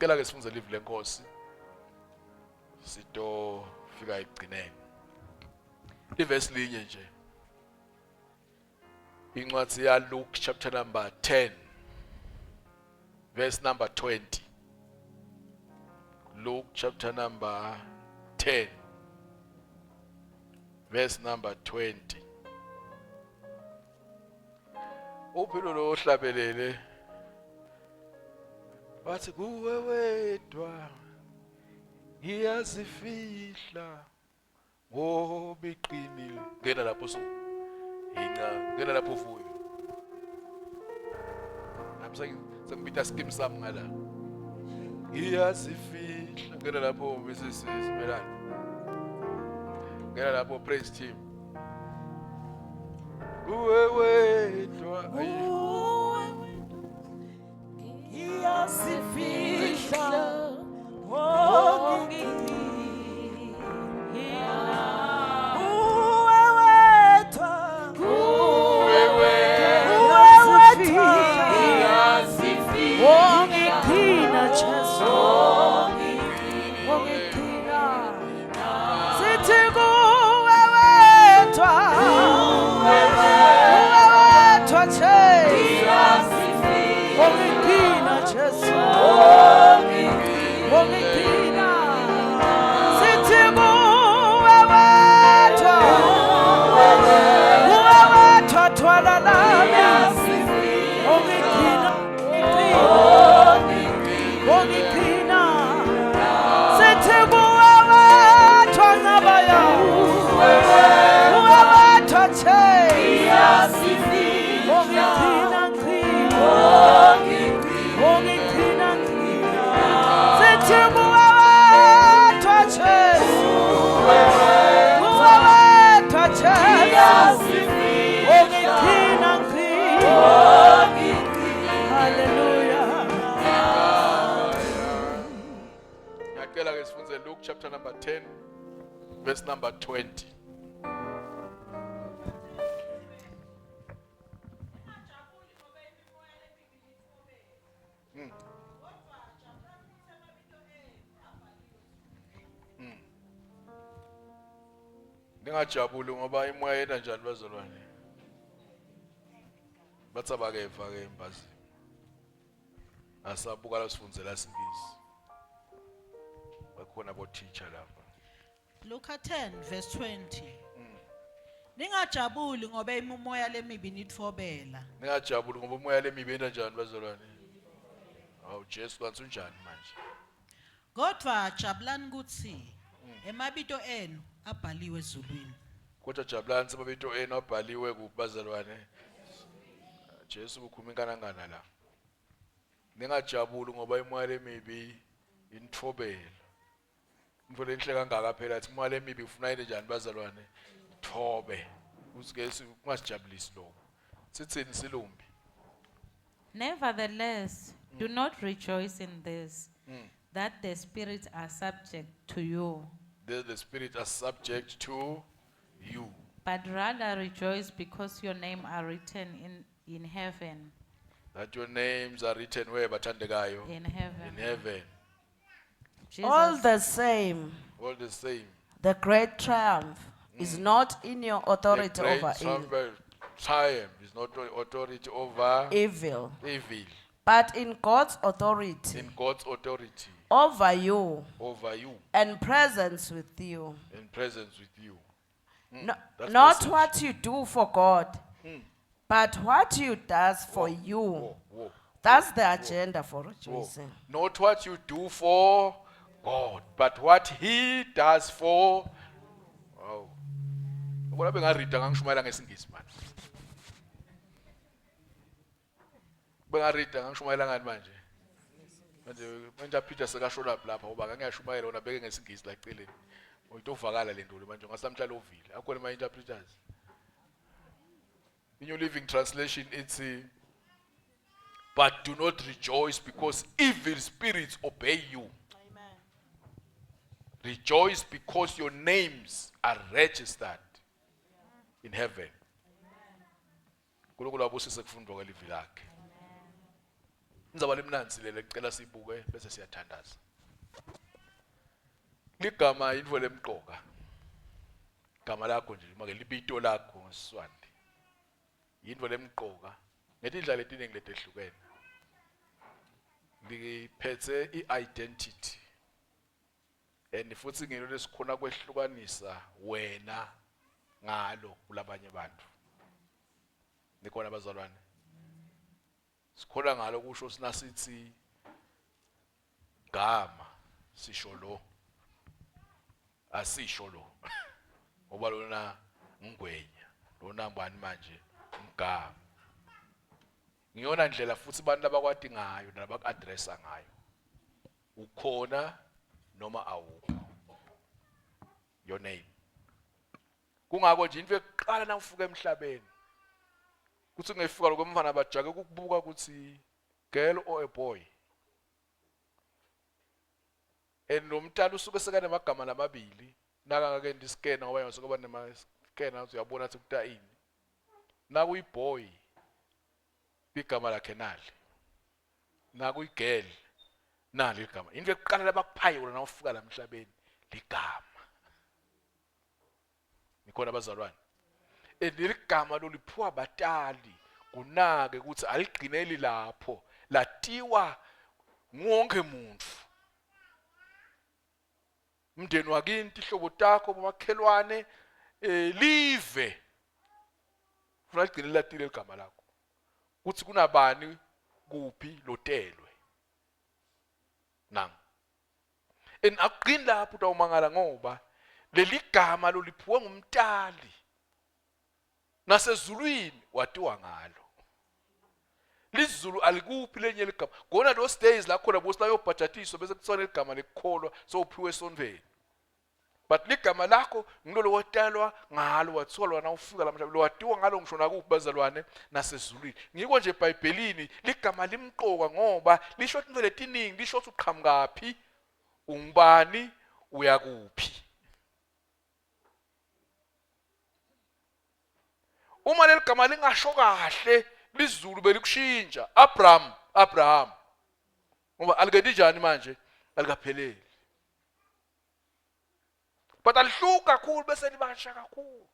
Cela ke sifunze livi lenkosi. Sitofika ekugcineni. Ivesi linye nje. Incwadi ya Luke chapter number 10 verse number 20. Luke chapter number 10 verse number 20. Uphilo lo ohlabelele wathi kuwe wedwa ngiyazifihla ngoba iqinile ngena lapho su inca ngena lapho uvuyo nami sengibita skim sami ngala ngiyazifihla ngena lapho Mrs Simelane ngena lapho praise team kuwe wedwa Ngiyazifihla Kuwe wedwa Kuwe wedwa Wongigcina Jesu Wongigcina Sithi kuwe wedwa Kuwe wedwa Jesu Ongigcina Jesu Ongigcina Sithi kuwe wedwa Kuwe wedwa thwala lami Ongigcina Ongigcina Sithi kuwe wedwa nqaba Kuwe wedwa Jesu Ongigcina ngcina Ongigcina ngcina Sithi kuwe wedwa Jesu Kuwe wedwa Jesu Ongigcina ngcina Hallelujah Ngiyacela ke sifunze Luke chapter number 10 verse number 20. Ningajabuli ngoba imoya yena njani bazalwane? Bathi abakeva ke embazini. Asabuka la sifundzela siNgisi. Bakhona bo teacher lapha. Luka 10 verse 20. Ningajabuli ngoba imimoya lemibi nitfobela. Ningajabuli ngoba umoya lemibi yenta njani bazalwane? Awu Jesu kanti unjani manje? Kodwa jabulani kutsi emabito enu abhaliwe ezulwini. Kodwa jabulani semabito enu abhaliwe kuphi bazalwane? Jesu ukhuluma inkanangana la. Ningajabuli ngoba imoya lemibi inithobela. Umfo lenhle kangaka phela athi imali emibi ufuna yini njani bazalwane thobe usike kungasijabulisi lokho sithini silumbi Nevertheless, do not rejoice in this, that the spirits are subject to you, the spirit are subject to you but rather rejoice because your name are written in, in heaven. that your names are written where bathandekayo In heaven. in heaven All Jesus, the same, all the same the great triumph is not in your the authority great over evil, triumph is not authority over evil, evil but in God's authority in God's authority over you over you and presence with you. and presence with you No- that's not message. what you do for God, but what you does for you. Whoa, whoa. That's the agenda for Whoa. rejoicing. Not what you do for God, but what He does for. Wow. Ubona bengarida ngangishumayela ngesingisi manje. Bengarida ngangishumayela ngani manje? Manje manje Peter sekashona lapha ngoba ngangiyashumayela wona beke ngesingisi la eceleni. Uyitovakala le nto le manje ngasamhlala ovile. Akhona ama interpreters. In New Living Translation ithi but do not rejoice because evil spirits obey you. Amen. Rejoice because your names are registered in heaven. uNkulunkulu abusise kufundwa kwelivi lakhe. Indzaba lemnandzi le lecela sibuke bese siyathandaza. Ligama intfo lemqoka. Igama lakho nje make libito lakho ngeSiswati. Yintfo lemqoka ngetindlela letiningi letehlukene. Liphethe i-identity and futhi ngilo lesikhona kwehlukanisa wena ngalo kulabanye bantu. Nikhona bazalwane? Sikholwa ngalo kusho sinasithi gama sisho lo asisho lo ngoba lona ngingwenya lona ngubani manje mgama ngiyona ndlela futhi abantu abakwati ngayo nabaku-addressa ngayo ukhona noma awukho your name kungako nje into yokuqala nawufuka emhlabeni kuthi ungefika lokho mfana bajake ukukubuka ukuthi girl or a boy and lo mntana usuke sekanemagama lamabili nakangakenti iskena ngoba yena usuke nemaskena uyabona ukuthi kuta ini nakuyi-boy igama lakhe nali nakuyi-girl nali igama into yokuqala labakupha yona nawufika la emhlabeni ligama nikhona abazalwane and ligama loliphiwa batali kunake ukuthi aligcineli lapho latiwa nguwonke muntu umndeni wakini tihlobo takho bomakhelwane eh live funa ligcine latile ligama lakho kuthi kunabani kuphi lotelwe nangu And akugcini lapho utawumangala ngoba leli gama loliphiwe ngumtali nasezulwini watiwa ngalo. Lizulu alikuphi lenye ligama. Gona those days la khona bosayobhajatiswa bese kuthiwa leligama lekukholwa sowuphiwe esontweni. But ligama lakho ngilolo watalwa ngalo wathiwa lona ufika la mhlabeni lowatiwa ngalo ngisho nakuphi bazalwane nasezulwini. Ngiko nje eBhayibhelini ligama limqoka ngoba lisho into letiningi lisho ukuthi uqhamukaphi ungubani uyakuphi. Uma leli gama lingasho kahle lizulu belikushintsha Abraham Abraham ngoba alikenti njani manje alikapheleli but alihluki kakhulu bese libasha kakhulu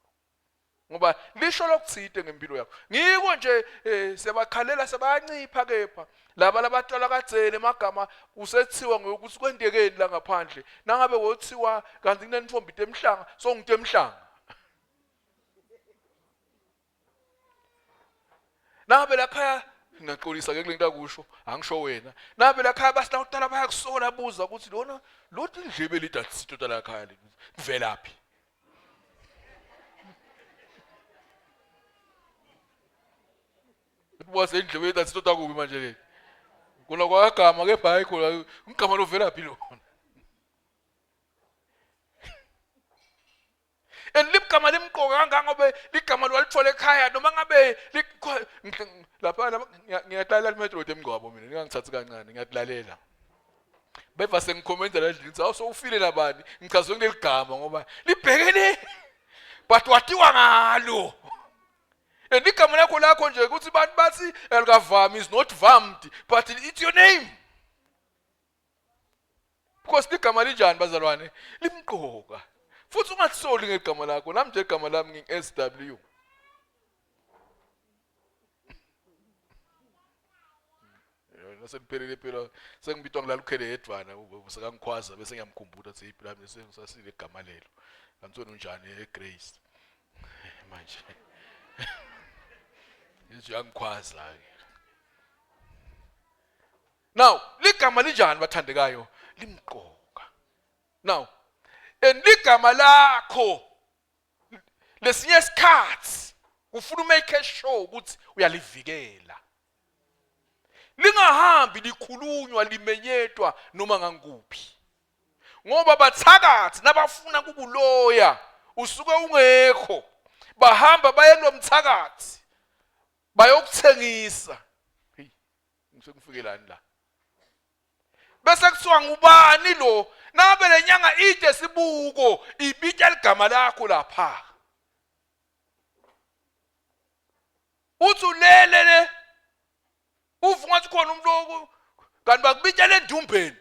ngoba lisho lokuthide ngempilo yakho ngiko nje eh, siyabakhalela sebayancipha kepha laba labatwala kadzeni emagama usethiwa ngokuthi kwentekeni la ngaphandle nangabe wothiwa kanti kunentombi temhlanga songitemhlanga Nabe lakhaya ngiyaxolisa ke kulento akusho angisho wena nabe lakhaya basina kudala bayakusola buza ukuthi lona lo indlebe lida sitota lakhaya le kuvelaphi Ubuza indlebe lida sitota kubi manje le kona kwagama ke bhayi khona umgama lovelaphi lona And ligama limqoka kangangobe ligama lwalithola ekhaya noma ngabe lapha ngiyalalela imetro emngcwabo mina ningangithathi kancane ngiyakulalela beva sengikhomenta la endlini awu sowufile nabani ngichazwe kuleli gama ngoba libhekele but watiwa ngalo and igama lakho lakho nje ukuthi abantu bathi alikavami is not vamed but it's your name because ligama linjani bazalwane limqoka futhi ungatisoli ngegama lakho nami nje igama lami ngingu-SW nasekuphelile phela sengibitwa ngilala ukhele yedwana sekangikhwaza bese ngiyamkhumbuta ukuthi impilo yami sengisasile igama lelo kanti wena unjani eGrace manje nje uyangikhwaza ke Now, ligama linjani bathandekayo? Limqoka. Now, and ligama lakho lesinye isikhathi ufuna umake sure ukuthi uyalivikela. Lingahambi likhulunywa limenyetwa noma ngangikuphi. Ngoba bathakathi nabafuna kukuloya usuke ungekho bahamba baye kulomthakathi bayokuthengisa. Hey. Ngisekungifikelani la. Bese kuthiwa ngubani lo? Nabe lenyanga ide sibuko ibitya ligama lakho lapha. Uthi ulele le. Uva ungathi khona umuntu kanti bakubitshela endumbeni.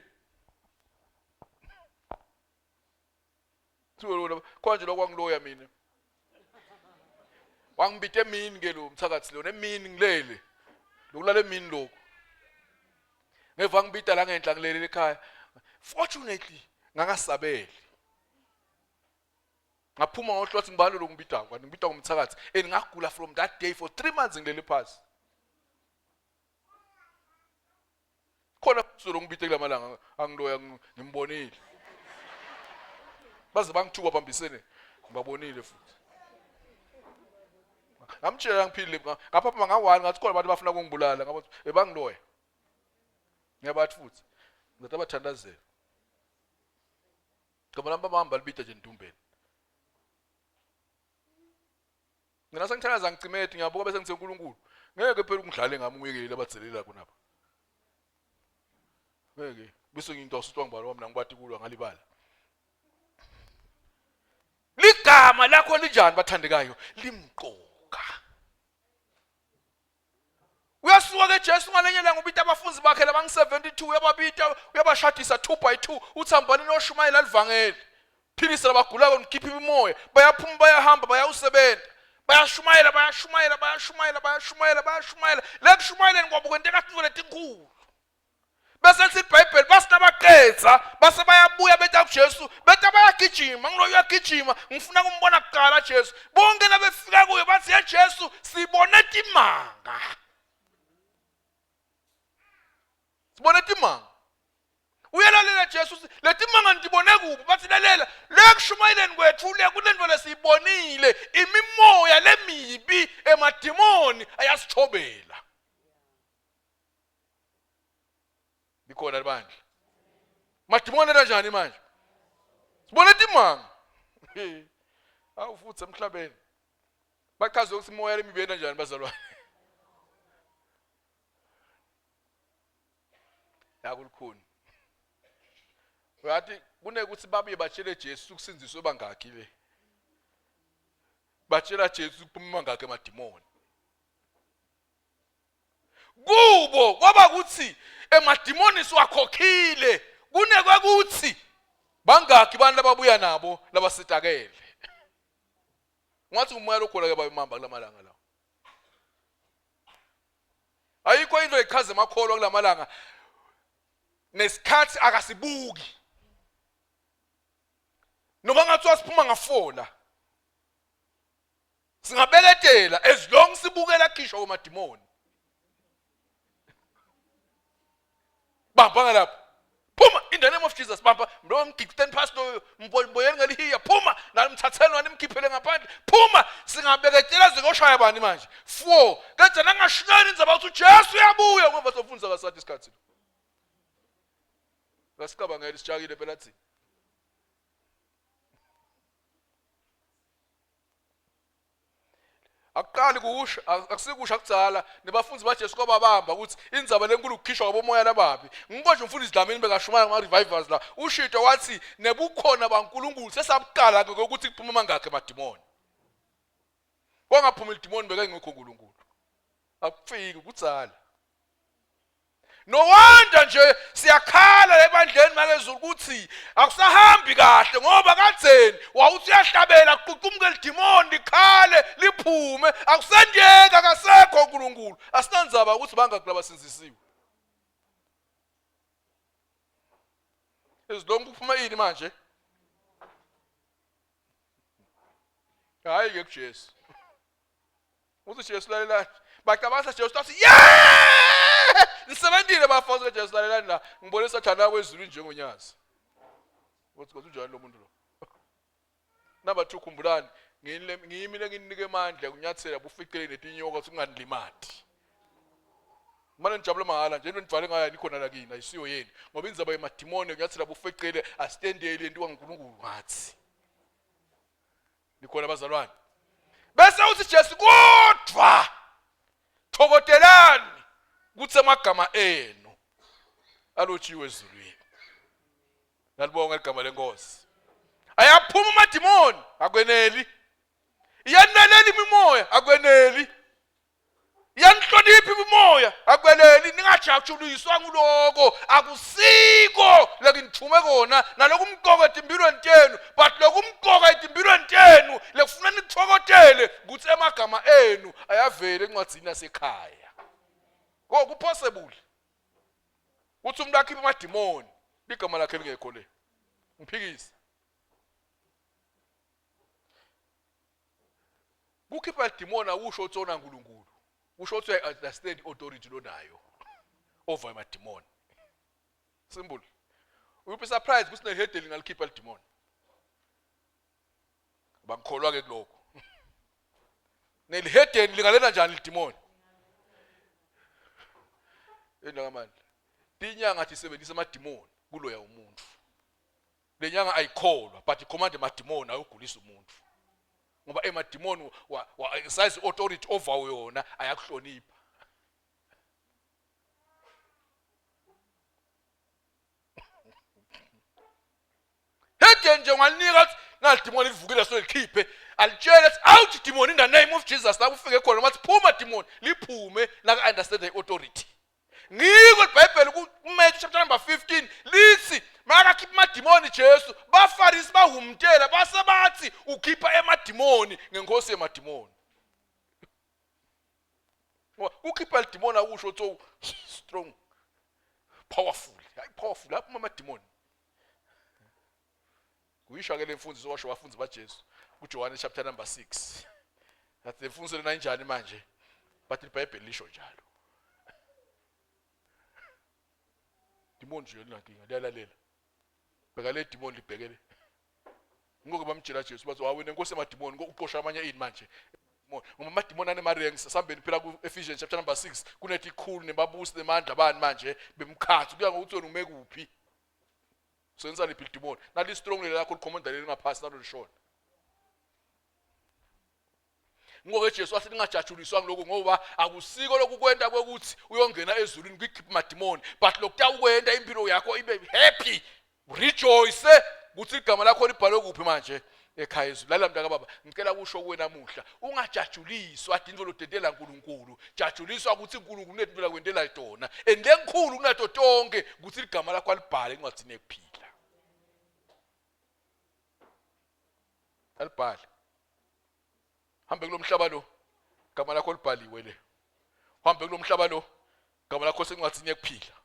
Khona nje lokho wangiloya mina. Wangibita emini ke lo mthakathi lona emini ngilele. Lokulala emini lokho. Ngeva ngibita la ngenhla ngilele ekhaya. Fortunately ngangasabeli. Ngaphuma ngohlwathi ngibani lo ngibidako kanti ngibidwa ngumthakathi and ngagula from that day for 3 months ngilele phasi. Khona solo ngibide kulamalanga angiloya ngimbonile. Baze bangithuka bambisene ngibabonile futhi. Ngamtshela ngiphilile ngapha ngawani ngathi khona abantu bafuna ukungibulala ngabo bebangiloya. Ngiyabathi futhi ngathi abathandazela. Gama lami babahamba libida nje entumbeni. Mina sengithandaza ngicimedi ngiyabuka bese ngithe uNkulunkulu ngeke phela ungidlale ngami ungiyekele abadzelela kunaba. Ngeke bese nginto usutwa ngibalo wami nangibati kulwa ngalibala. Ligama lakho linjani bathandekayo limqoka. Uyasuka ke Jesu ngalenye langa ubita abafundi bakhe labangu-72 uyababita uyabashadisa 2 by 2 uthi hambani noshumayela livangeli philisa labagulako nikhiphe imimoya bayaphuma bayahamba bayawusebenza bayashumayela bayashumayela bayashumayela bayashumayela bayashumayela lekushumayeleni kwabo kwenteka tintfo letinkulu bese lithi ibhayibheli basinabaqedza base bayabuya beta kujesu beta bayagijima ngiloyo uyagijima ngifuna kumbona kuqala jesu bonke nabefika kuyo bathi ye jesu sibone timanga sibone timanga uyalalela jesu letimanga ndibone kuphi bathi lalela lekushumayeleni kwethu le kunento lesiyibonile imimoya lemibi emadimoni ayasithobela likhona libandla madimoni kanjani manje sibona timanga awu futhi emhlabeni bachaze ukuthi imoya lemibi kanjani bazalwane yakulukhuni uyathi kunekuthi babuye batshele Jesu ukusindziswe bangakhi le batshela Jesu kuphuma mangakhi emadimoni kubo kwaba ukuthi emadimoni siwakhokhile kunekwekuthi bangakhi abantu ababuya nabo labasitakele ngathi umoya lokhona ke bayimamba kulamalanga lawo ayikho into echaza emakholwa kulamalanga nesikhathi akasibuki noma ngathiwa siphuma ngafola singabeketela as long sibukela khishwa komadimoni bamba ngalapho phuma in the name of Jesus bamba lo mgigiten phansi lo mboyeni ngelihiya phuma nalimthatheni wanimkhiphele ngaphandle phuma singabeketela zikoshaya bani manje 4 kanti nangashinani indzaba ukuthi uJesu uyabuya ngoba sofundisa kasathi isikhathi Kasicabangela isitshakile phela thina akuqali kusha akusikusha kudzala nebafundi baJesu kwababamba ukuthi indzaba lenkulu ukukhishwa kwabomoya lababi ngiko nje umfundisi Dlamini bekashumayela kuma-revivals la ushito wathi nebukhona baNkulunkulu sesabuqala ke ukuthi kuphuma amangakhe emadimoni kwangaphuma idimoni bekengekho uNkulunkulu akufiki kudzala No wonder nje siyakhala ebandleni makezulu ukuthi akusahambi kahle ngoba kadzeni wawuthi uyahlabela kuququmuke lidimoni likhale liphume akusendiyeka akasekho uNkulunkulu asinandzaba ukuthi bangaki labasinzisiwe izilonke kuphuma ini manje hayi ke kuJesu uthi Jesu lalelani bacabanga Jesu athi yeah nisebentile bafazi kaJesu lalelani la ngibone sathana kwezulu njengonyazi uthi kodwa unjani lo muntu lo number 2 khumbulani ngiyimi lenginike amandla kunyathela buficele netinyoka ukuthi kunganilimati mane nijabule mahhala nje into enivale ngayo nikhona la kini ayisiyo yenu ngoba indzaba yemadimoni kunyathela bufecele asitendeli entiwa nguNkulunkulu ngathi nikhona bazalwane bese uthi Jesu kodwa thokotelani kuthi amagama enu alotshiwe ezulwini nalibonga igama lenkosi ayaphuma amadimoni akweneli iyanalela imimoya akweneli Yanihlonipha imimoya akweleli ningajatshuliswa nguloko akusiko lekinithume kona nalokumqoka etimpilweni tenu but lokumqoka etimpilweni tenu lekufuna nitfokotele kutsi emagama enu ayavela encwadzini yasekhaya. Ko kupossible kutsi umuntu akhiphe amadimoni ligama lakhe lingekho le ngiphikise. Kukhipha lidimoni akusho ukuthi ona uNkulunkulu, kusho ukuthi uyayi-understand i-authority lonayo over amadimoni. Simple. Uyuphi surprise ukuthi nehedeli ngalikhipha lidimoni. Bangikholwa ke kuloko. Nelihedeni lingalena njani lidimoni? Endakamandla. Tinyanga tisebenzisa amadimoni kuloya umuntu. Lenyanga ayikholwa but icommand emadimoni ayogulisa umuntu. Ngoba emadimoni wa, wa size authority over yona ayakuhlonipha. Hede nje ungalinika ukuthi nalidimoni livukile so likhiphe alitshele ukuthi out demon in the name of Jesus la kufike khona wathi phuma demon liphume naka understand the authority. Ngiko iBhayibheli kuMatthew chapter number 15 lithi makakhipha amadimoni Jesu bafarisi bahumtela base bathi ukhipha emadimoni ngenkosi yemadimoni. Kukhipha lidimoni akusho ukuthi strong powerful hayi powerful lapho amadimoni kuyisho ke lemfundiso washo wafunzi baJesu kuJohane chapter number 6 that lemfundiso lena injani manje but iBhayibheli lisho njalo dimoni nje linankinga liyalalela bheka le dimoni libhekele ngoke bamtshela Jesu bathi wawena inkosi emadimoni uxosha amanye ini manje ngoba amadimoni anema-ranks sambeni phela ku-Ephesians chapter number 6 kunetikhulu nebabusi nemandla bani manje bemkhathi kuya ngokuthi wena ume kuphi usebenzisa liphi lidimoni nali strong leli lakho likhomanda leli ngaphasi nalo lishona ngoke Jesu wathi ningajatshuliswa ngilokhu ngoba akusiko lokukwenta kwekuthi uyongena ezulwini kwikhipha amadimoni but lokutawukwenta impilo yakho ibe happy rejoice ukuthi igama lakho libhalwe kuphi manje ekhaya ezulu lalela mntaka baba ngicela kusho kuwe namuhla ungajatshuliswa dinto lodedela uNkulunkulu jatshuliswa ukuthi uNkulunkulu unetinto lakwentela tona and lenkhulu kunato tonke ukuthi igama lakho alibhale encwadini yekuphila alibhale hambe kulomhlaba lo igama lakho libhaliwe le hambe kulomhlaba lo igama lakho sencwadini yekuphila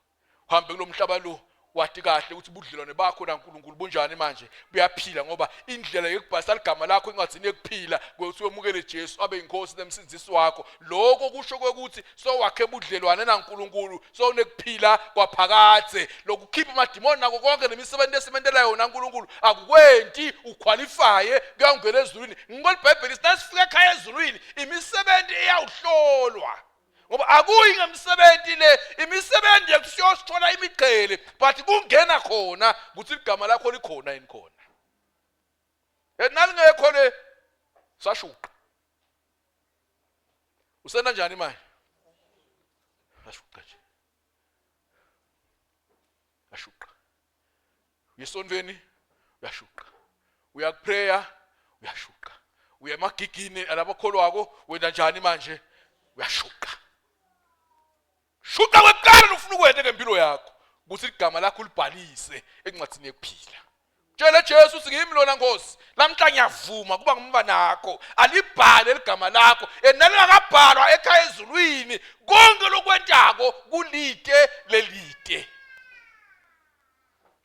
hambe kulomhlaba lo wati kahle ukuthi ubudlelwane bakho naNkulunkulu bunjani manje buyaphila ngoba indlela yokubhalisa ligama lakho encwadini yekuphila ukuthi wemukele Jesu abe inkosi nemsindisi wakho lokho kusho kwekuthi sowakhe budlelwane naNkulunkulu sowunekuphila kwaphakadze lokukhipha amadimoni nako konke nemisebenzi esimentela yona uNkulunkulu akukwenti uqualifye kuyawungena ezulwini ngikho iBhayibheli sinasifika ekhaya ezulwini imisebenzi iyawuhlolwa ngoba akuyi ngemisebenzi le imisebenzi yekusiyosithola imigqele but kungena khona ukuthi igama lakho likhona yini khona nalingekho le sashuqa usena njani manje ashuqa nje ashuqa uyesontweni uyashuqa uyakuprayer uyashuqa uya emagigini alabakholwako wena njani manje uyashuqa shuqa kwekuqala ufuna ukwente ngempilo yakho ukuthi igama lakho ulibhalise encwadini yekuphila Tshela Jesu uthi ngimi lona Nkosi lamhla ngiyavuma kuba ngumbanakho alibhale ligama lakho enalingakabhalwa ekhaya ezulwini konke lokwentako kulite lelite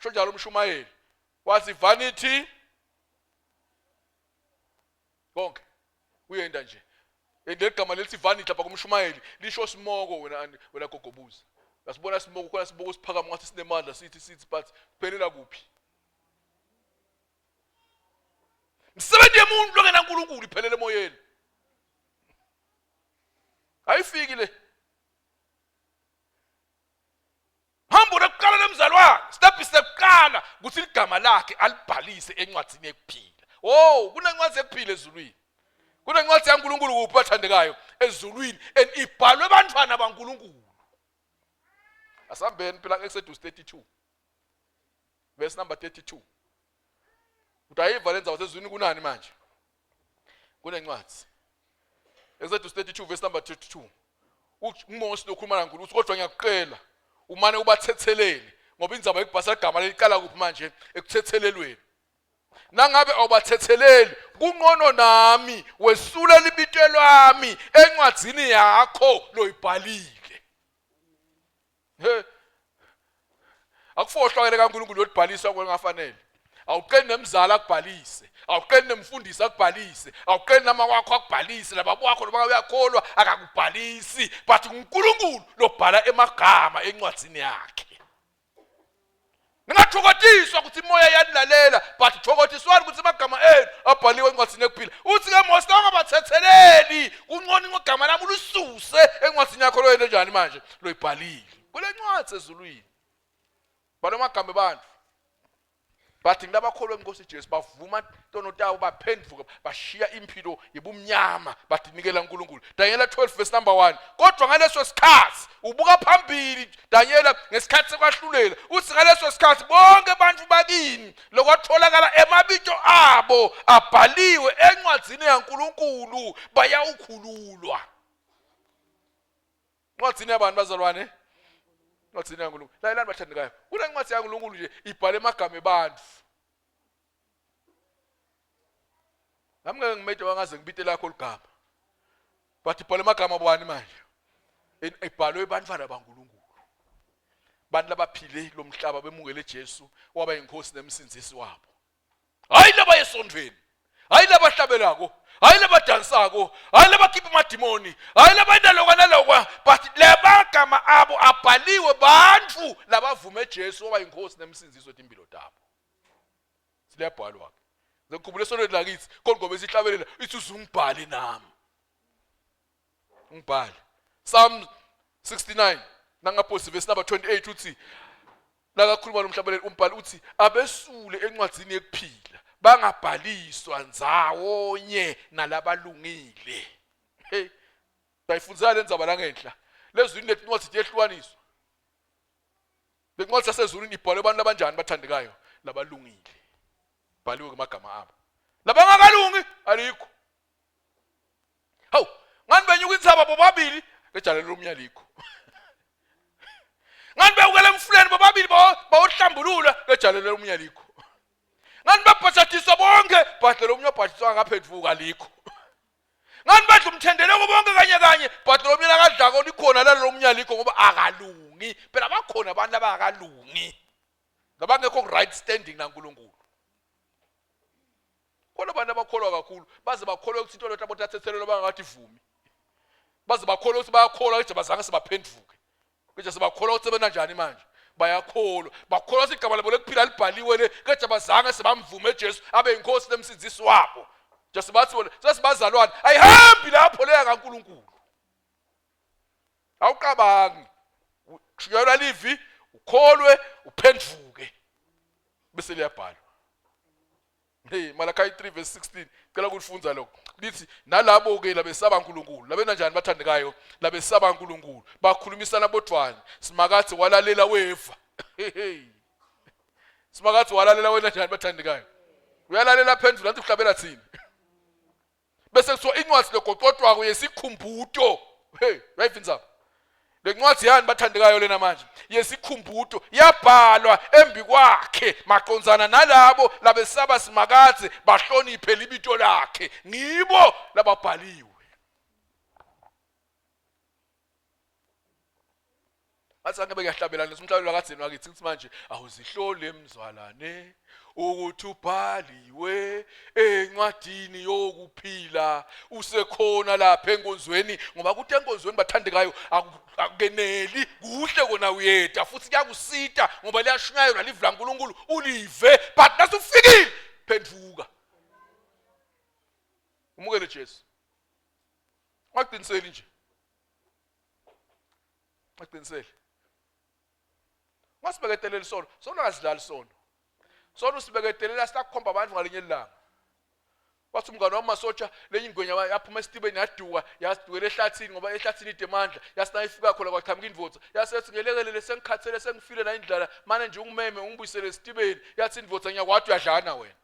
sho njalo umshumayeli wathi vanity konke uyenda nje leli gama lelithi vanity lapha kumshumayeli lisho simoko wena wena gogobuza Yasibona simoko khona siboko siphakama ngathi sinemandla sithi sithi but kuphelela kuphi Msebenzi yemuntu lokena uNkulunkulu iphelele emoyeni Ayifiki le Hambo lokuqala lemzalwane step sekuqala ukuthi igama lakhe alibhalise encwadini yekuphila oh kunencwadi yekuphila ezulwini kunencwadi yaNkulunkulu kuphi bathandekayo ezulwini and ibhalwe bantwana baNkulunkulu asambeni phela Exodus 32 verse number 32 udayiva lenza wasezulwini kunani manje kunencwadi Exodus 32 verse number 32. uMose lokhuluma naNkulunkulu uthi kodwa ngiyakucela umane ubathethelele ngoba indzaba yokubhasa igama leliqala kuphi manje ekuthethelelweni nangabe awubathetheleli kunqono nami wesula libito lwami encwadzini yakho loyibhalile he akufohlwakele kaNkulunkulu yokubhaliswa kwengafanele awuqeni nemzali akubhalise awuqeni nemfundisi akubhalise awuqeni nama wakho akubhalise lababa wakho noma uyakholwa akakubhalisi but uNkulunkulu lobhala emagama encwadzini yakhe ningathokotiswa ukuthi imoya yanilalela but thokotiswani ukuthi amagama enu abhaliwe encwadini yokuphila uthi ke Mose ungabathetheleli kungcono igama lami ulisuse encwadini yakho loyento njani manje loyibhalile kule ncwadi ezulwini bhala amagama abantu but ngilabakholwa enkosi Jesu bavuma tono tabo baphenduka bashiya impilo yebumnyama badinikela uNkulunkulu Daniel 12 verse number 1 kodwa ngaleso sikhathi ubuka phambili Daniel ngesikhathi sekwahlulela uthi ngaleso sikhathi bonke abantu bakini lokwatholakala emabito abo abhaliwe encwadzini yaNkulunkulu bayawukhululwa Incwadzini yabantu bazalwane incwadzini yaNkulunkulu lalelani bathandekayo kule ncwadi yaNkulunkulu nje ibhale emagama ebantu nami ngeke ngimede wangaze ngibite lakho ligama but ibhale emagama bani manje ibhalwe ebantwana baNkulunkulu bantu labaphile lo mhlaba bemukele Jesu waba inkosi nemsindzisi wabo hayi laba esontweni hayi labahlabelako hayi labadansako hayi labakhipha amadimoni hayi labanalokwa nalokwa but labagama abo abhaliwe bantu labavume Jesu waba inkosi nemsindziso wetimpilo tabo siliyabhalwa ke ngikhumbule esontweni lakithi khona ngoba isihlabelela ithi uzungibhale nami ngibhale Psalm 69 nangaphosi verse number 28 uthi nakakhuluma nomhlabeleli umbhali uthi abesule encwadzini yekuphila bangabhaliswa ndzawonye nalabalungile hey bayifundzela le ndzaba la ngenhla lezwini leti incwadi tiyehlukaniswa le ncwadi yasezulwini ibhalwe abantu abanjani bathandekayo labalungile bhaliwe kumagama abo labangakalungi alikho hawu ngani benyuka intsaba bobabili lejalelo lomnyalikho ngani bewukela emfuleni bobabili bawohlambulula lejalelo lomnyalikho ngani babhajadiswa bonke bhadle lomunye obhajadiswa ngaphenduka alikho ngani badla umthendeleko bonke kanye kanye bhadle lomunye nakadlako likhona lalo lomnyalikho ngoba akalungi phela bakhona abantu abangakalungi labangekho ku-right standing naNkulunkulu Khona abantu abakholwa kakhulu baze bakholwe ukuthi into lotha botathethelelo bangakathi vumi. Baze bakholwe ukuthi bayakholwa ukuthi bazange sebaphenduke. Kodwa sebakholwa ukuthi sebenanjani manje? Bayakholwa. Bakholwa ukuthi igama labo lokuphila libhaliwe le kodwa bazange sebamvume Jesu abe inkosi nemsindisi wabo. Jesu bathi bona sesibazalwane ayihambi lapho leya kaNkuluNkulu. Awuqabangi. Ushunyayelwa livi ukholwe uphenduke bese liyabhalwa. Hey Malachi 3 verse 16 cela ukulifunza lokho lithi nalabo ke labesaba uNkulunkulu labena njani bathandekayo labesaba uNkulunkulu bakhulumisana bodvwana simakathe walalela weva hey simakathe walalela wena njani bathandekayo uyalalela phendula anti kuhlabela thina bese kuthiwa incwadi legoqodwako yesikhumbuto hey right indzaba le ncwadi yani bathandekayo lena manje yesikhumbuto yabhalwa embi kwakhe maqonzana nalabo labesaba simakadze bahloniphe libito lakhe ngibo lababhaliwe Bathi angabe kuyahlabelana lesumhlabelo wakadzeni wakithi ngithi manje awuzihlole mzwalane ukuthi ubhaliwe encwadini yokuphila usekhona lapha enkonzweni ngoba kuthi enkonzweni bathandekayo akukeneli kuhle kona uyeda futhi kuyakusita ngoba liyashunyayelwa livi laNkulunkulu ulive but nasufikile phenduka umukele Jesu ungaqiniseli nje Aqinisele. Ungasibeketeleli sono. Sono akasidlali sono. Sono usibeketelela silakukhomba abantu ngalinye ilanga. Wathi umngane wami masotsha lenye ingwenya yaphuma esitibeni yaduka yasidukela ehlathini ngoba ehlathini ide mandla yasina ifika khona kwaqhamuka indvodza yasethi ngelekelele sengikhathele sengifile na indlala mane nje ungimeme ungibuyisele esitibeni yathi indvodza ngiyakwati uyadlana wena.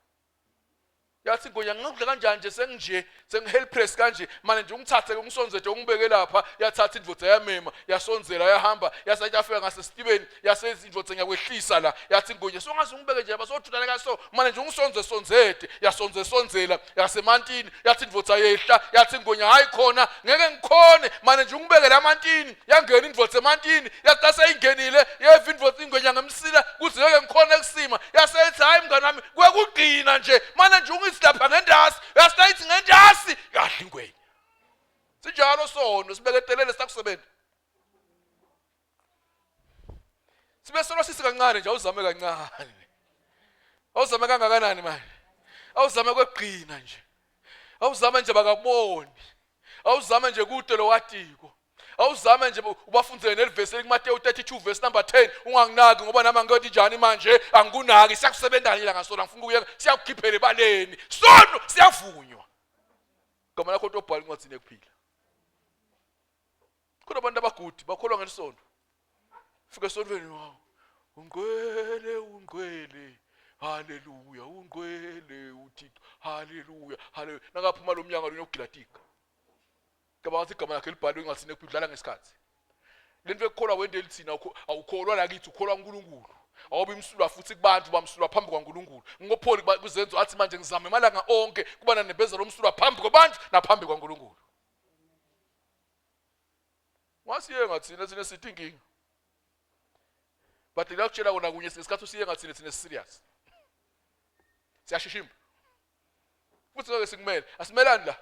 Yathi ngonya ngingakudla kanjani nje senginje sengihelpless kanje manje nje ungithathe ungisonze nje ungibeke lapha yathatha indvodza yamema yasonzela yahamba yasathi yafika ngasesitibeni yasethi indvodza ngiyakwehlisa la yathi ngonya songaze ungibeke nje basojulana kaso manje nje ungisonze sonzede yasonze sonzela yasemantini yathi indvodza yehla yathi ngonya hayi khona ngeke ngikhone manje nje ungibeke la mantini yangena indvodza emantini yathi aseyingenile yeva indvodza ingwenya ngemsila kuze ngeke ngikhone kusima yaseyithi hayi mngani wami kwekugcina nje manje nje ungithi lapha ngendasi yasilayithi ngendasi yadla ingwenya sinjalo sono sibeketelele sakusebenza sibe solo sisi kancane nje awuzame kancane awuzame kangakanani manje awuzame kwegcina nje awuzame nje bakaboni awuzame nje kude lowatiko awuzame nje ubafundzele nelivesi elikuMateyu 32 verse number 10 unganginaki ngoba nami angikoti njani manje angikunaki siyakusebenza nje la ngasona ngifuna ukuyeka siyakukhiphela ebaleni sono siyavunywa igama lakho tobhala incwadzini yekuphila khona abantu abagudi bakholwa ngelisonto fika esontweni wawo ungcwele ungcwele haleluya ungcwele uthixo haleluya haleluya nakaphuma lo mnyango lona ugilatika cabanga ukuthi igama lakhe libhalwe ngathi nekudlala ngesikhathi lento ekukholwa wendeli thina awukholwa la kithi ukholwa uNkulunkulu awubi msulwa futhi kubantu bamsulwa phambi kwaNkulunkulu ngopholi kuzenzo athi manje ngizama emalanga onke kuba nanebeza lomsulwa phambi kwabantu naphambi kwaNkulunkulu wasiyenga thina thina sithi inkinga but ngiyakutshela kona kunye ngesikhathi usiyenga thina thina serious siyashishimba futhi ngeke sikumele asimelani la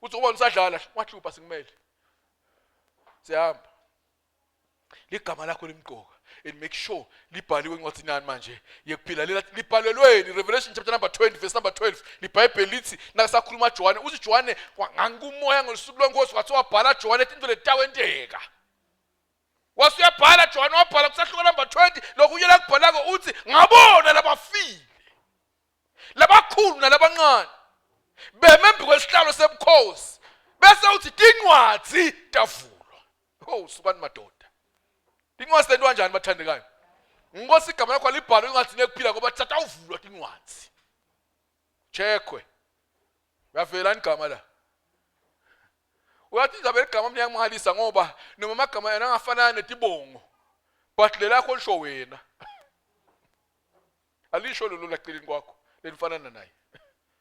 uthi ubona usadlala wahlupha sikumele siyahamba ligama lakho limqoka and make sure libhaliwe encwadini yani manje yekuphila libhalelweni Revelation chapter number 20 verse number 12 libhayibheli lithi nakasakhuluma Johane uthi Johane ngangikumoya ngolusuku lwenkosi wathi wabhala Johane into letawenteka wase uyabhala Johane wabhala kusahluko number 20 lokunye lakubhalako uthi ngabona labafile labakhulu nalabancane beme embi kwesihlalo sebukhosi bese uthi tincwadzi tavulwa oh sukani madoda tincwadzi lento kanjani bathandekayo nkosi igama lakho alibhalwe incwadi nekuphila ngoba thatha uvulwa tincwadzi checkwe uyavela igama la uyathi indaba eligama mina ngimangalisa ngoba noma amagama yena angafanana netibongo but lelakho lisho wena alisho lolo laceleni kwakho lelifanana naye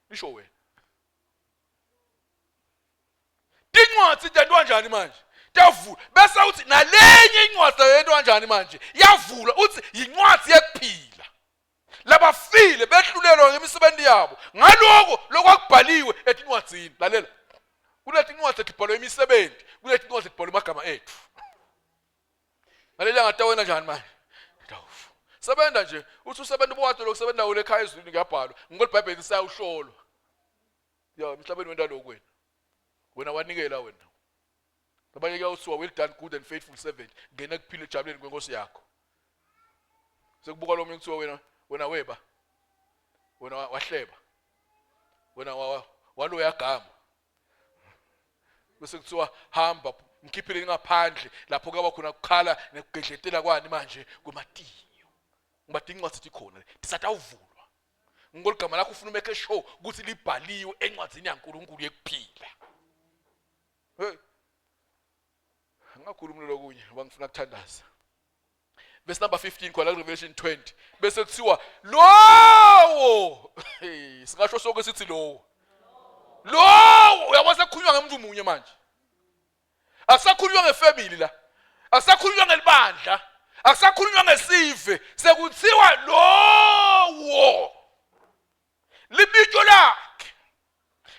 lisho wena tincwadzi tentiwa kanjani manje tiyavula bese uthi nalenye incwadzi yento kanjani manje yavula uthi yincwadzi yekuphila labafile behlulelwa ngemisebenzi yabo ngaloko lokwakubhaliwe etincwadzini lalela kuletincwadzi etibhalwe imisebenzi kuletincwadzi etibhalwe amagama ethu ngaleli ngata wena njani manje ndawufu sebenza nje uthi usebenza ubuwade lokusebenza wena ekhaya ezulwini kuyabhalwa ngoba iBhayibheli lisayawuhlolwa ya emhlabeni wenta lokhu wena wena wanikela wena abanye kuyawuthiwa well done good and faithful servant ngena kuphila ejabuleni kwenkosi yakho sekubuka lo kuthiwa wena wena weba wena wahleba wena waloya gama bese kuthiwa hamba mkhiphele ngaphandle lapho kuyaba khona kukhala nekugedletela kwani manje kwematinyo ngoba incwadi ithi khona tisatawuvulwa ngoligama lakho ufuna umeke sure ukuthi libhaliwe encwadini yaNkuluNkulu yekuphila hey angakhulumi lokunye ngoba ngifuna kuthandaza verse number 15 khona Revelation 20 bese kuthiwa lowo hey singasho sonke sithi lowo lowo uyabona sekukhulunywa ngemuntu munye manje akusakhulunywa ngefamily la akusakhulunywa ngelibandla akusakhulunywa ngesive sekuthiwa lowo libito lakhe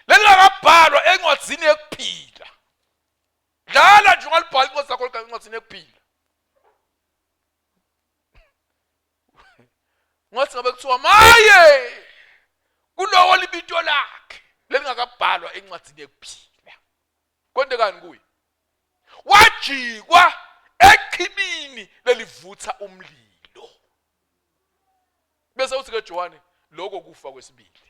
lelingakabhalwa encwadzini yekuphila dlala nje ungalibhala incwadi zakho encwadzini yekuphila ngathi ngabe kuthiwa maye kulowo libito lakhe lelingakabhalwa encwadzini yekuphila kwentekani kuye wajikwa echibini lelivutha umlilo bese uthi ke Johane lokho kufa kwesibili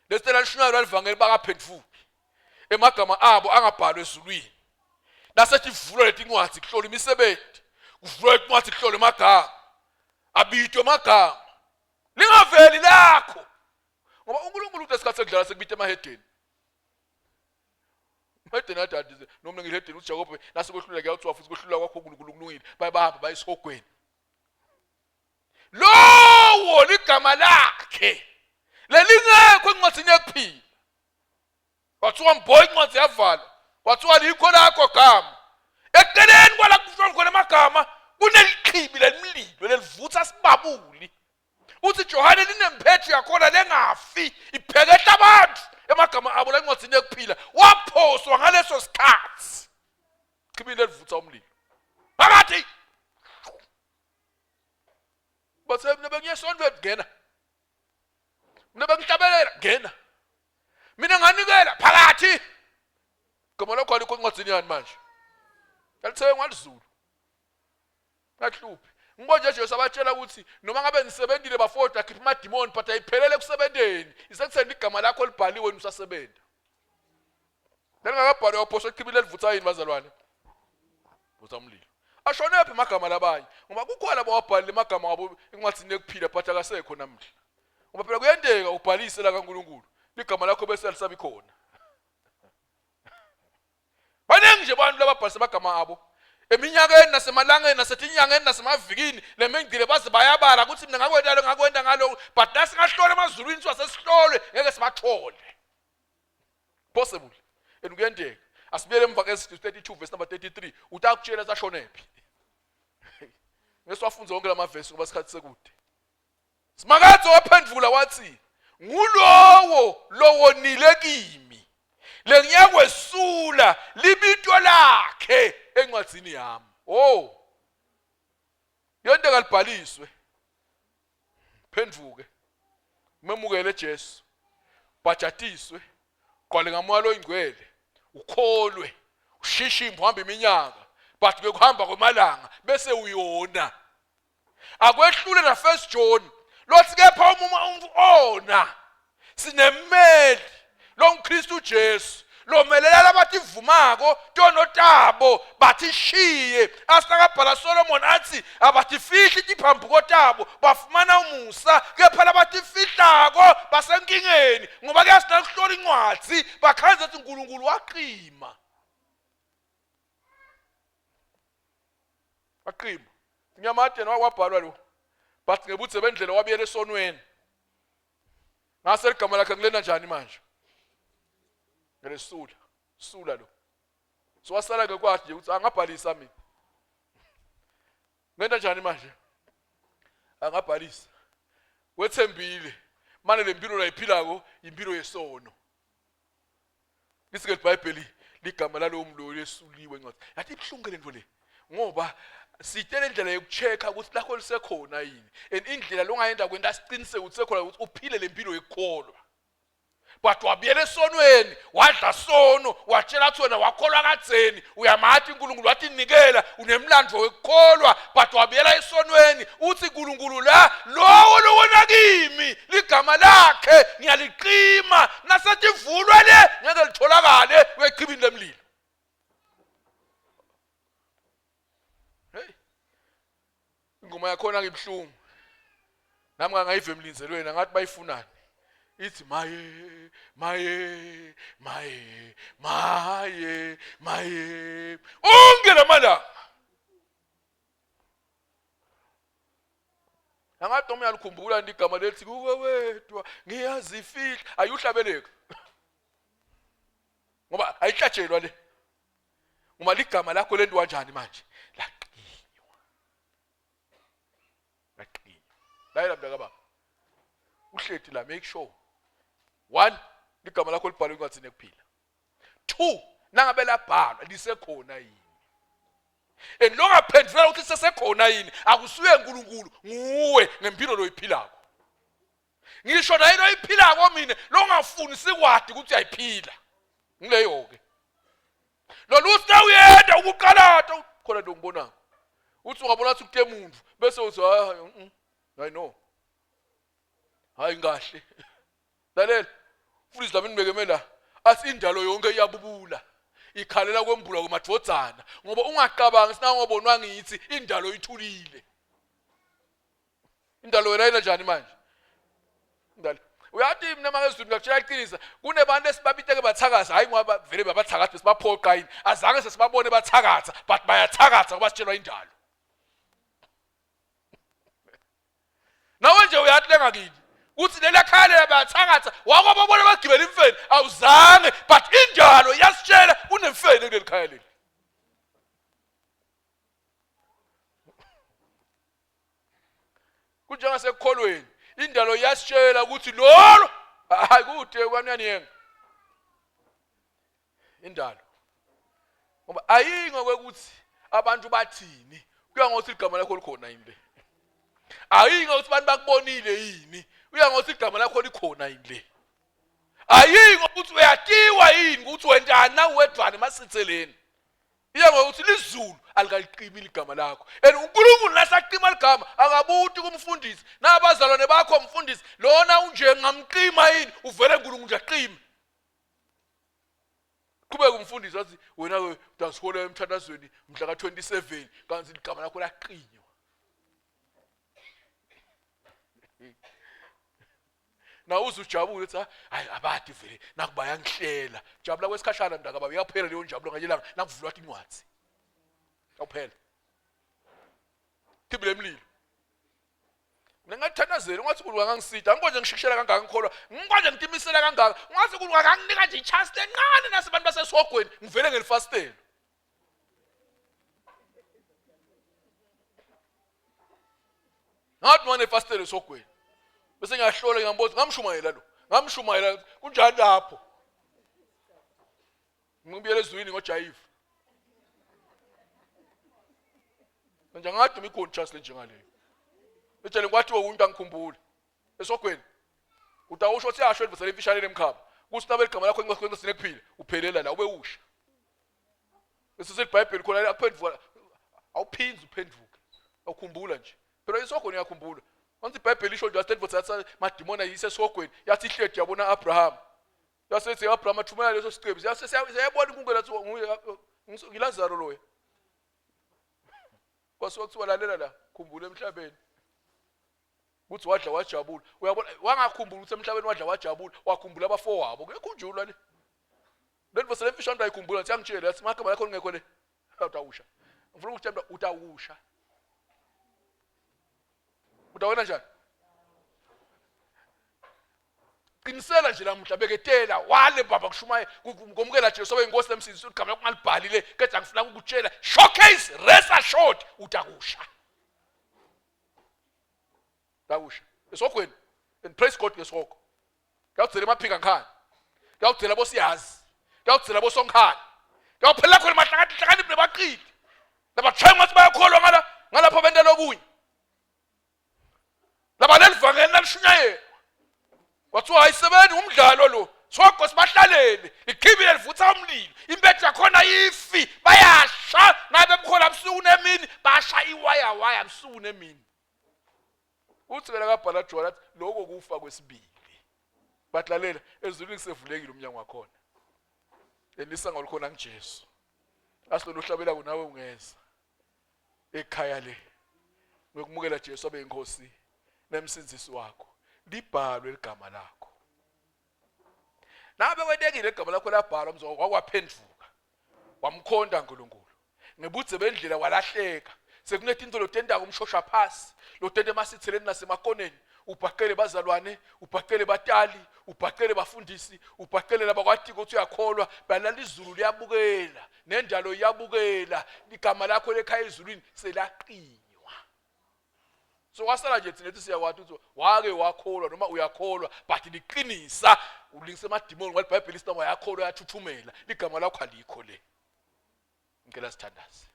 lesitela lishunyayelwa livangeli bakaphenduki emagama abo angabhalwa ezulwini nasethi ivulwa letincwadzi kuhlola imisebenzi kuvulwa letincwadzi kuhlola emagama abitwe emagama lingaveli lakho Ngoba uNkulunkulu kulesikhathi sekudlala sekubita emahedeni. Emahedeni adadize noma ngihedeni uJakobe nasekwehlula kuyawuthiwa futhi kwehlula kwakho uNkulunkulu kulungile. Bayabahamba bayisihogweni. Lowo ligama lakhe lelingekho encwadini yokuphila. Kwathiwa mboy incwadi yavalwa. Kwathiwa likho lakho gama. Eceleni kwala kuhlolwa khona amagama kunelichibi lelimlilo lelivutha sibabuli. Uthi Johane linemphethu yakhona lengafi iphekehla abantu emagama abo la encwadini yokuphila. Waphoswa ngaleso sikhathi. Chibi lelivutha umlilo. Phakathi bathe mina bengiye esontweni ngena mina bengihlabelela ngena mina nganikela phakathi gama lakho alikho encwadini yani manje yalithengwa lizulu ngahluphi ngibonje Jesu abatshela ukuthi noma ngabe nisebenzile bafowethu akhipha amadimoni but ayiphelele ekusebenzeni isekutheni igama lakho libhaliwe usasebenza Lelingakabhalwa waphoswa echibini elivutha yini bazalwane? Vutha umlilo. Ashonephi amagama labanye? Ngoba kukhona abawabhalile amagama wabo encwadini yokuphila but akasekho namuhla. Ngoba phela kuyenteka ubhalise la kaNkulunkulu. Ligama lakho bese alisabi khona. Baningi nje abantu lababhalise amagama abo. Eminyakeni nasemalangeni nasetinyangeni nasemavikini lemengcile baze bayabala ukuthi mina ngakwenta lo ngakwenta ngalo but nasingahlola emazulwini siwa sesihlolwe ngeke sibathole. Possible. And kuyenteka. Asibuyele emva ke 32 verse number 33. Utakutshela sashonephi. Ngesiwafunze wonke lamavesi ngoba isikhathi sekude. Simakadze waphendvula wathi, ngulowo lowonile kimi. Lengiyakwesula libito lakhe encwadzini yami. Oh. Yonke libhaliswe. Phendvuke. Memukele Jesu. Bhajatiswe. Qwale ngamoya loyingcwele. Ukholwe. Ushishe imbo iminyaka. But bekuhamba kwemalanga bese uyona. Akwehlule na first John. Lothi kepha uma umuntu ona sinemmeli lomKristu Jesu lomelela labativumako tono tabo bathishiye asakabhala Solomon athi abatifihli tiphambuko tabo bafumana umusa kepha labatifihlako basenkingeni ngoba kuyasina kuhlola incwadzi bakhanze ukuthi uNkulunkulu waqima waqima nyamadeni wakwabhalwa lo but ngebuthe bendlela wabuyela esonweni ngase ligama lakhe ngilena njani manje ngelesula sula lo so wasala ke kwathi nje ukuthi angabhalisa mina ngenta njani manje angabhalisa wethembile mane lempilo layiphilako impilo yesono Lithi ke iBhayibheli ligama lalowo mloyi lesuliwe incwadi. Yathi ibuhlungu le nto le ngoba sitele indlela yokucheck-a ukuthi lakho lisekhona yini and indlela longayenda kwenta siqiniseke ukuthi sekhona ukuthi uphile le mpilo yokukholwa but wabuyela esonweni wadla sono watshela ukuthi wena wakholwa kadzeni uyamati uNkulunkulu watinikela unemlando wekukholwa but wabuyela esonweni uthi uNkulunkulu la lowo lowona kimi ligama lakhe ngiyaliqima nasetivulwe le ngeke litholakale wechibini lemlilo hey ingoma yakhona ngibuhlungu nami ngangayiva emlinzelweni angathi bayifunani ithi maye maye maye maye maye onke lamalanga angathi noma uyalikhumbula nje igama lethi kuwe wedwa ngiyazifihla ayuhlabeleka ngoba ayihlatshelwa le uma ligama lakho lento kanjani manje laqinywa laqinywa layela mntaka baba uhleti la make sure one ligama lakho libhalwe encwadini ekuphila two nangabe labhalwa lisekhona yini and longaphendvulela ukuthi sesekhona yini akusuye uNkulunkulu nguwe ngempilo loyiphilako ngisho naye loyiphilako mina longafuni sikwadi ukuthi uyayiphila ngileyo ke lolu sewuyenda ukuqalata khona nto ngibonako uthi ungabona ukuthi kute muntu bese uthi hayi hayi no hayi ngahle lalela futhi izwi lami nibekeme la athi indalo yonke iyabubula ikhalela kwembula kwemadvodzana ngoba ungacabangi sinangobonwa ngithi indalo ithulile indalo wena yena njani manje indalo Uyathi mina makezulu ngakutshela iqinisa, kunebantu esibabiteke bathakaza, hayi ngoba vele babathakathi besibaphoqa yini. Azange sesibabone bathakatha, but bayathakatha ngoba sitshelwa indalo. Nawe nje uyathi lengakini kuthi leli khaya lela bayathakatha, wakwababona bagibela imfeni, awuzange, but indalo iyasitshela kunemfeni kuleli khaya leli. Kunjengasekukholweni, indalo iyasitshela ukuthi lolo hayi kude kwamnyaniyenga indalo, ngoba ayingo kwekuthi abantu bathini, kuya ngokuthi igama lakho likhona yini le. Ayingo ukuthi abantu bakubonile yini, kuya ngokuthi igama lakho likhona yini le. Ayingo ukuthi uyatiwa yini ukuthi wentani nawuwedwana emasitseleni, iya ngokuthi lizulu alikaliqimi ligama lakho. And uNkulunkulu nasaqima ligama akabuti kumfundisi nabazalwane bakho, mfundisi lona unje ngamqima yini, uvele uNkulunkulu nje aqime. Qhubeka umfundisi wathi wena ke utasihola emthandazweni mhla ka-27, kanti ligama lakho laqinywa. Na uze ujabule uthi hayi abadi vele nakuba yangihlela. Jabula kwesikhashana mntaka baba, iyaphela leyo njabulo nganye ilanga nakuvulwa incwadi. Awuphela. Thibile emlilo. Mina ngathandazela ungathi uNkulunkulu angangisida, angikwazi ngishikishela kangaka ngikholwa, ngikwazi ngitimisela kangaka. Ungathi uNkulunkulu akanginika nje ichance lencane nasebantu basesihogweni, ngivele ngelifasitelo. Ngathi noma nefasitelo esihogweni. Bese ngiyahlola ngiyambona ngamshumayela lo. Ngamshumayela kunjani lapho? Ngibuyele ezulwini ngojayiva. Manje angaduma ikhona chance lenjengaleyo. Etshele kwathiwa umuntu angikhumbule. Esogweni. Utawusho ukuthi yasho elivusele imfishane lemkhaba. Kuthi nabe igama lakho ingcwele sinekuphila, uphelela la ube usha. Bese iBhayibheli khona akuphenduka awuphinzi uphenduke. Awukhumbula nje. Phela isogweni uyakhumbula. Once iBhayibheli isho nje asitendvo sathi madimona yise esogweni yathi ihledi yabona Abraham. Yasethi Abraham athumela leso sicebi. Yase siyayibona inkungela athi nguye ngiLazaro loya. Kwasuka kuthiwa lalela la, khumbula emhlabeni. Kuthi wadla wajabula. Uyabona wangakhumbula ukuthi emhlabeni wadla wajabula, wakhumbula abafowabo. Kuyakhunjulwa le. Leli vesi lemfishane umuntu ayikhumbula ngithi yangitshela yathi magama lakho lingekho le. Utawusha. Ngifuna ukutshela utawusha. Utawena njani? Qinisela nje lamuhla beketela wale baba kushumaye ngomukela Jesu obe inkosi lemsindisi igama lakho ungalibhalile kodwa ngifuna ukukutshela showcase rest assured utakusha. Utakusha. Esogweni and praise God ngesoko. Kuyawudzela emaphika ngikhani. Kuyawudzela bosiyazi. Kuyawudzela bosonkhani. Kuyawuphelela khona mahlakati hlakaniphi nebaqili. Labatshaya ngathi bayakholwa ngala ngalapho bentela okunye. Laba lelivangeli lalishunyayelwa. Kwathiwa ayisebenzi umdlalo lo. Sogo sibahlalele, likhibile livutha umlilo. Impethu yakhona ifi, bayasha ngabe mkhola busuku nemini, basha iwaya waya busuku nemini. Uthi ke lakabhala John athi lokho kufa kwesibili. But lalela ezulwini kusevulekile umnyango wakhona. Elisango likhona kuJesu. Asilolu hlabela kunawe ungeza. Ekhaya le. Ngokumukela Jesu abe inkosi nemsindzisi wakho. Libhalwe ligama lakho. Nabe kwentekile igama lakho labhalwa mzwa wakwaphenduka. Wamkhonda uNkulunkulu. Ngebudze bendlela walahleka. Sekunetinto lotentako umshosha phasi, lotente emasitseleni nasemakoneni, ubhaqele bazalwane, ubhaqele batali, ubhaqele bafundisi, ubhaqele labakwatiko ukuthi uyakholwa, balala izulu liyabukela, nendalo iyabukela, igama lakho lekhaya ezulwini selaqinywa. So kwasala nje thina ethi siyakwati ukuthi wake wakholwa noma uyakholwa, but liqinisa ulingisa emadimoni ngoba iBhayibheli lithi noma yakholwa yathuthumela, ligama lakho alikho le. Ngicela sithandaze.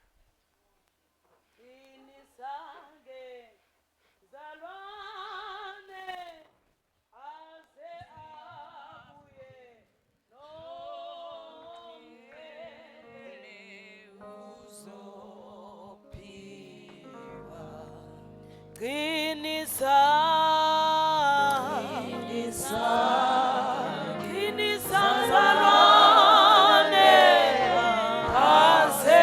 Qinisa, qinisa, qinisa mzalwane, aze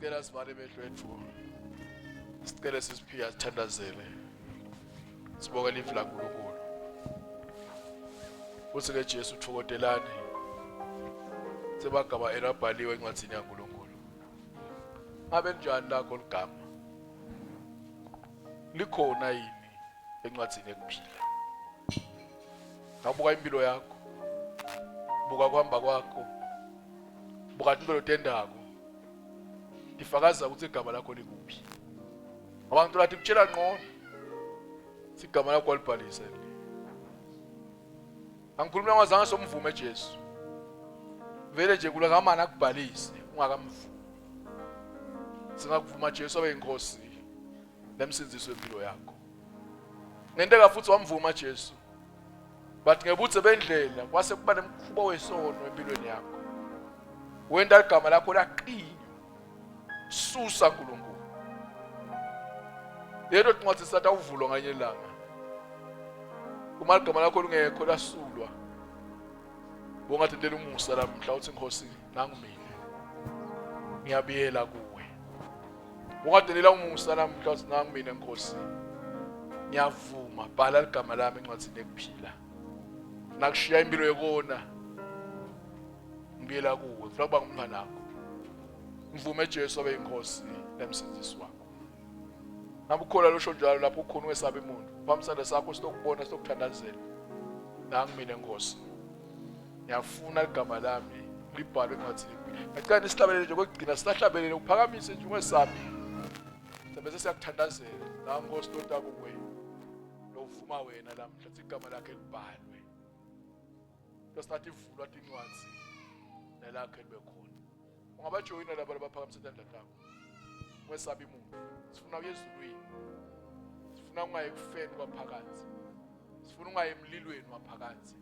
Ngiyacela sivale emehlo ethu. Sicele sisiphika sithandazele. Sibonge livi laNkulunkulu. Uthi ke Jesu thokotelani. Sebagaba elabhaliwe encwadini yaNkulunkulu. Ngabe njani lakho ligama? Likhona yini encwadini ekuphila? Ngabuka impilo yakho. Buka kuhamba kwakho. Buka into lotendako. Ifakaza ukuthi igama lakho likuphi. Abantu lathi kutshela ngqono. Sigama lakho walibhalisa le. Angikhulumi ngazange somvume Jesu. Vele nje kula ngamana akubhalise ungakamvumi. Singakuvuma Jesu abe inkosi nemsindiso wempilo yakho. Ngenteka futhi wamvuma Jesu. But ngebuthe bendlela kwase kuba nemkhuba wesono empilweni yakho. Wenda igama lakho laqinywa. Susa uNkulunkulu. Lelo ncwadi sathi awuvulwa nganye ilanga. Uma igama lakho lingekho lasulwa. Bongathi ntela umusa lamhla uthi inkosi nangu mina. Ngiyabuyela kuwe. Ungadelela umusa namhla uthi nangu mina Nkosi. Ngiyavuma bhala ligama lami encwadini ekuphila. Nakushiya impilo yokona. Ngibuyela kuwe, ngifuna ukuba ngumntwanakho. Ngivume Jesu abe inkosi nemsindisi wakho. Ngabe ukholwa lusho njalo lapho ukhona ungesabi umuntu. Phambi sakho silokubona silokuthandazela. Nangu mina Nkosi. Ngiyafuna igama lami libhalwe encwadini yempilo. Ngicela nisihlabelele nje kokugcina sisahlabelele uphakamise nje ungesabi. Bese siyakuthandazela. La Nkosi lota kuwe. Lovuma wena lamhla thi igama lakhe libhalwe. Losinathi ivulwa tincwadzi nelakhe libe khona. Ungabajoyina laba labaphakamise tandla takho. Ungesabi muntu. Sifuna uye ezulwini. Sifuna ungayi ekufeni kwaphakathi. Sifuna ungayi emlilweni waphakathi.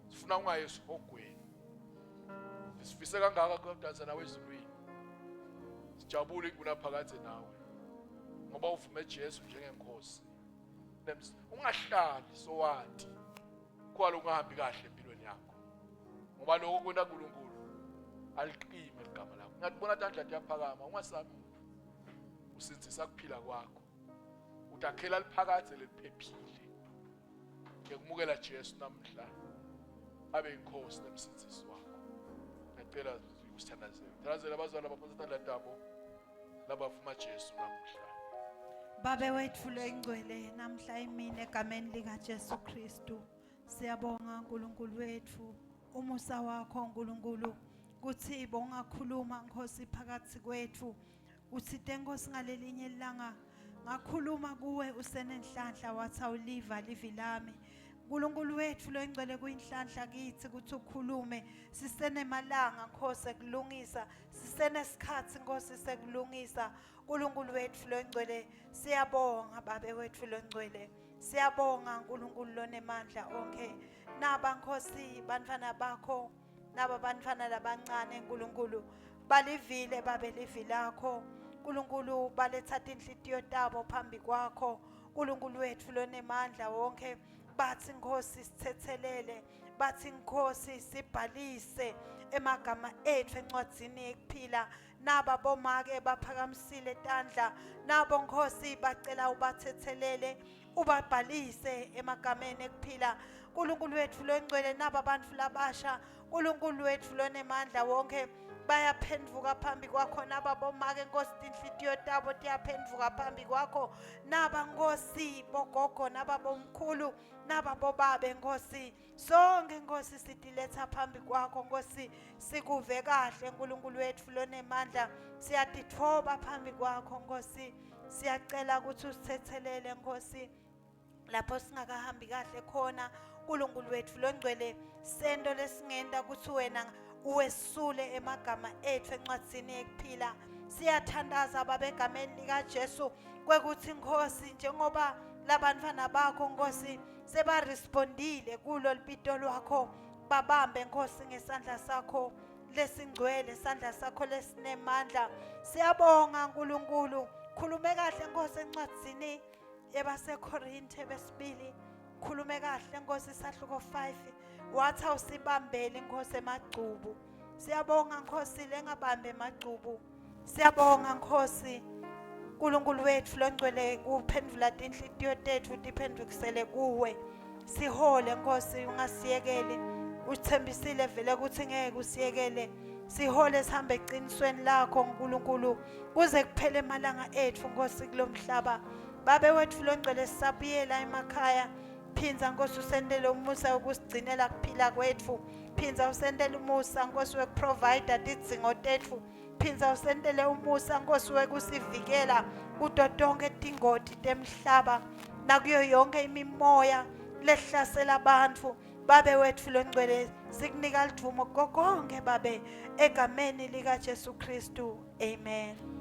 Sifuna ungayi esihogweni. Sifise kangaka kudansa nawe ezulwini. Sijabule ingunaphakade nawe. Ngoba uvume Jesu njengenkosi. Ungahlali sowati. Kwalo ungahambi kahle empilweni yakho. Ngoba lokho kwenta uNkulunkulu aliqime ligama lakho. Ngiyakubona tandla tiyaphakama ungasabi muntu. Usindzisa kuphila kwakho. Utakhela liphakadze leliphephile. Ngiyakumukela Jesu namhla abe inkosi nemsindzisi wakho. Ngiyacela usithandazele. Thandazela abazali abaphatha tandla tabo labavuma Jesu namhla. Babe wethu loyingcwele namhla imini egameni lika Jesu Kristu. Siyabonga uNkulunkulu wethu umusa wakho uNkulunkulu kuthi bongakhuluma Nkosi phakathi kwethu uthite Nkosi ngalelinye ilanga ngakhuluma kuwe usenenhlanhla wathi awuliva livi lami uNkulunkulu wethu loyingcwele kuyinhlanhla kithi ukuthi ukhulume sisenemalanga Nkosi ekulungisa sisenesikhathi Nkosi sekulungisa uNkulunkulu wethu loyingcwele siyabonga babe wethu loyingcwele Siyabonga uNkulunkulu lonemandla onke. Naba Nkosi bantwana bakho, naba bantwana labancane uNkulunkulu balivile babe livi lakho. uNkulunkulu baletha tinhlitiyo tabo phambi kwakho. uNkulunkulu wethu lonemandla wonke bathi Nkosi sithethelele bathi Nkosi sibhalise emagama ethu encwadzini yekuphila naba bomake baphakamisile tandla nabo Nkosi bacela ubathethelele ubabhalise emagameni ekuphila uNkulunkulu wethu longcwele naba abantu labasha uNkulunkulu wethu lonemandla wonke bayaphenduka phambi kwakho naba bomake nkosi tinhlitiyo tabo tiyaphenduka phambi kwakho naba nkosi bogogo naba bomkhulu naba bobabe nkosi Sonke Nkosi sitiletha phambi kwakho Nkosi sikuve kahle uNkulunkulu wethu lonemandla siyatithoba phambi kwakho Nkosi siyacela ukuthi usithethelele Nkosi lapho singakahambi kahle khona uNkulunkulu wethu longcwele sento lesingenta ukuthi wena uwesule emagama ethu encwadzini yekuphila siyathandaza baba egameni likaJesu kwekuthi Nkosi njengoba labantwana bakho Nkosi sebarespondile kulo lipito lwakho babambe nkosi ngesandla sakho lesingcwele isandla sakho lesinemandla siyabonga nkulunkulu khulume kahle nkosi encwadzini yabasekorinte besibili khulume kahle nkosi isahluko 5 wathi awusibambeli nkosi emagcubu siyabonga nkosi lengabambe emagcubu. Siyabonga Nkosi uNkulunkulu wethu longcwele kuphendvula tinhlitiyo tetfu tiphendvukisele kuwe. Sihole Nkosi ungasiyekeli. Uthembisile vele ukuthi ngeke usiyekele. Sihole sihambe eqinisweni lakho uNkulunkulu kuze kuphele emalanga etfu Nkosi kulomhlaba. Babe wetfu longcwele sisabuyela emakhaya. Phindza Nkosi usentele umusa wokusigcinela kuphila kwetfu. Phindza usentele umusa Nkosi wekuprovide tidzingo tetfu. Phindza usentele umusa Nkosi wekusivikela kuto tonke tingoti temhlaba nakuyo yonke imimoya lehlasela abantu. Babe wetfu longcwele sikunika lidvumo konke babe egameni lika Jesu Kristu. Amen.